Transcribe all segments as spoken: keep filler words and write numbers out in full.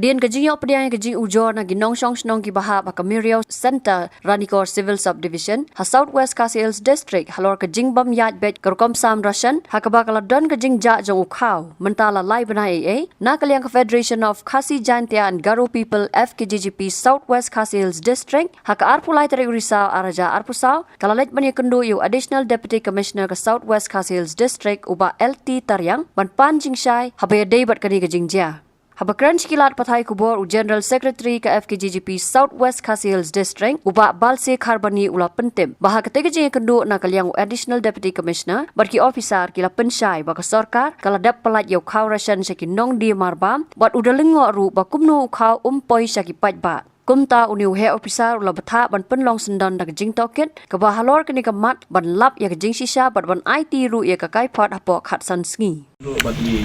Hadien ka jingïoh pdiang ïa ka jingujor na ki nongshong shnong kiba hap ha ka Meriaw Centre, Ranikor Civil Subdivision, ha South West Khasi Hills District, halor ka jingbym ïaid beit ka rukom sam ration, ha kaba ka la don ka jingjah jong u khaw mynta la lai bnai ei ei, na ka liang ka Federation of Khasi Jaintia and Garo People, F K J G P, South West Khasi Hills District, ha ka arphew lai tarik u Risaw arhajar arphew saw, ka la leit ban ïakynduh ïa u Additional Deputy Commissioner ka South West Khasi Hills District, u Bah L T Tariang, ban pan jingshai haba ïadei bad kane ka jingjia. Haba kren sha ki lad pathai khubor, u General Secretary ka F K J G P South West Khasi Hills District, u Bah Balse Kharbani, u la pyntip ba ha katei ka jingïakynduh na ka liang u Additional Deputy Commissioner bad ki officer ki la pynshai ba ka sorkar ka la dep pyllait ïa u khaw ration sha ki nongdie marbam, bad u da lyngngoh ruh ba kumno u khaw um poi sha ki paidbah. Kumta une u heh officer u la bthah ban pynlong syndon da ka jingtohkit kaba halor kane ka mat ban lap ïa ka jingshisha bad ban aiti ruh ïa ka kaiphod hapoh khatsan sngi. Ruh bad i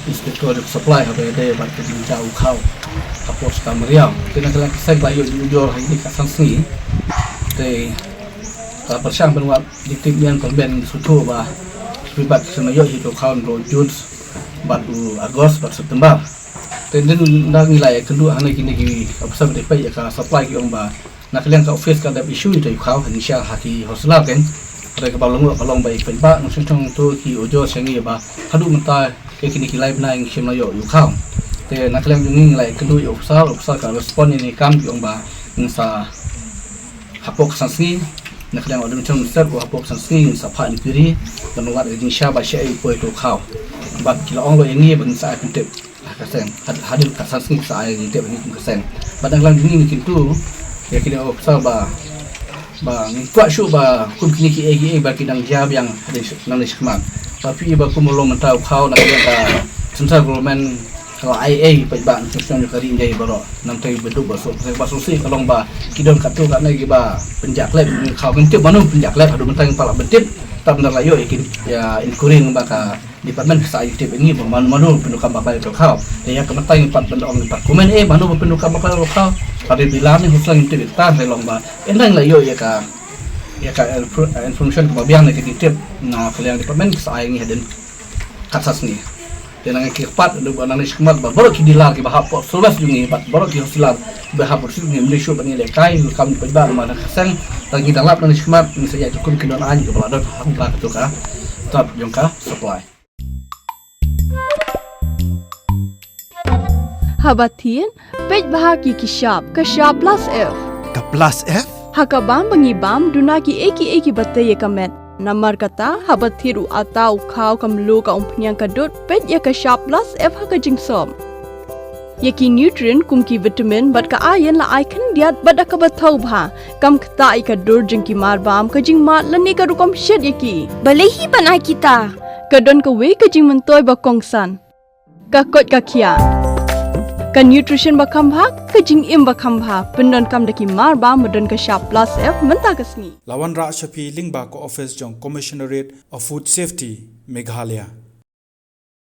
Inspector of Supply haba ïadei bad ka jingjah u khaw hapoh Stamariam. Te na ka liang ka seng la ïoh jingujor ha kine ki khatsan sngi. Te ka pyrshang ban wad jingtip mian pyrmen sngewthuh ba shu bad ki seng la ïoh hi u khaw hynriew June bad u August bad September. Te dang ngi la ïakynduh hangne kine ki officer ba dei peit ïa ka supply ki ong ba na ka liang ka office ka dep issue ïa u khaw, hynrei sha ha ki wholesaler kein. Hynrei kaba long ka long ba i paidbah nongshong shnong to ki ujor sha ngi ba haduh mynta ïa kine ki lai bnai ngi shym la ïoh ïa u khaw. Te na ka liang jong ngi ngi la ïakynduh ïa u officer, officer ka respond ïa kane ka kam, ki ong ba ngin sa hapoh khatsan sngi, na ka liang u Additional Minister, u hapoh khatsan sngi ngin sa phah inquiry ban wad ïa ka jingshisha ba shaei u poi ïa u khaw. Bad ki la ong ruh ïa ngi ba ngin sa ai pyntip ha ka seng. Had-, hadien khatsan sngi sa ai jingtip ha ngi kum ka seng. Bad na ka liang jong ngi ngi kyntu ïa kine ki officer ba, ba ngin kwah shuh ba kum kine kiei kiei ba ki dang jia biang hadien sh-, nangne shakhmat. Ba phi ba kum u long mynta u khaw na ka liang ka central government ka la ai ei, paidbah nongshong shnong jong ka ri India baroh. Namar ba duk ba suk, ba suk sih ka long ba ki don katto katne kiba pynjah khlem, ngi khaw ngim tip mano pynjah khlem, haduh mynta ngim pat lah ban tip. Tang ba la ïoh ïa ki, ïa inquiry ba ka department ka sa ai tip ïa ngi ba mano mano pyndonkam bakla ïa u khaw. Te ïa ka mynta ngim pat ban ong, ngim pat comment ei mano ba pyndonkam bakla ïa u khaw. Ka dei ba la ni husla ngim tip ïa ka, te long ba ynda ngi la ïoh ïa ka, ïa ka info-, information kaba biang ne ka jingtip na ka liang department ka sa ai ngi hadien khatsan sngi. Te nang ki kyrpad, nangne shakhmat ba baroh ki dealer kiba hap hapoh South West jong ngi bad baroh ki wholesaler ba hap hapoh South West jong ngi, ym dei shuh ba ngi lehkai kam paidbah namar ka seng. Tang ngi dang lap nangne shakhmat, ngi sa ïaid kum ki don aiñ kiba la don ha ka, ka, ka, ka, jong ka supply. Haba thied, peit bha ïa ki shap, ka shap plus F. Ka plus F? Ha ka bam ba ngi bam, duna kiei kiei kiba tei ïa ka met. Namar kata, haba thied u atta, u khaw, ka mluh, ka umphniang, ka dud, peit ïa ka shap plus F ha ka jingsop. Ïa ki nutrient kum ki vitamin bad ka iron la ai khyndiat bad da kaba thaw bha. Kam ktah ïa ka dur jong ki marbam, ka jingmad lane ka rukom shet ïa ki. Balei hi ban ai kita? Ka don kawei ka jingmyntoi ba kongsan. Ka koit ka khiah. Ka nutrition ba kham bha, ka jingim ba kham bha. Pyndonkam da ki marbam ba don ka shap plus F mynta ka sngi. La wanrah sha phi lyngba ka office jong Commissionerate of Food Safety, Meghalaya.